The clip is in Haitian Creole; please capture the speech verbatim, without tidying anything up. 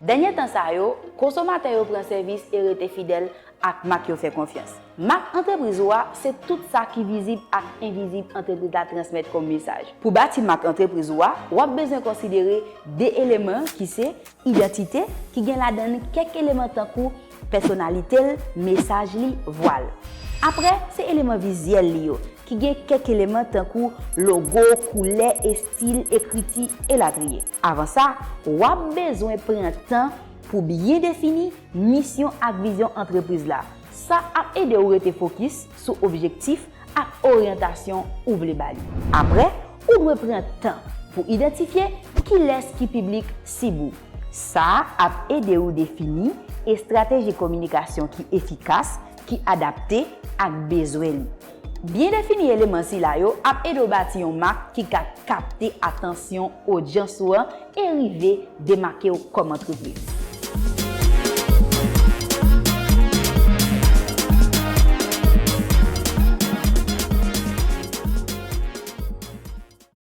Dènye tan sa yo, konsomatè yo pran sèvis e rete fidèl ak mak yo fè konfyans. Mak antrepriz ou a se tout sa ki vizib ak envizib antrepriz la transmèt kòm mesaj. Pou bati mak antrepriz ou a, w ap bezwen konsidere de eleman ki se idantite, ki gen ladan l kèk eleman tankou pèsonalite l, mesaj li, vwa l. Apre, se eleman vizyèl li yo, ki gen kèk eleman tankou logo, koulè, estil, ekriti, elatriye. Avan sa, w ap bezwen pran tan pou byen defini misyon ak vizyon antrepriz la. Sa ap ede w rete fokis sou objektif ak oryantasyon ou vle ba li. Apre, ou dwe pran tan pou idantifye kilès ki piblik sib ou. Sa ap ede w defini estrateji kominikasyon ki efikas, ki adapte ak bezwen li. Byen defini eleman sila yo ap ede w bati yon mak ki ka kapte atansyon odyans ou an e rive demake w kòm antrepriz.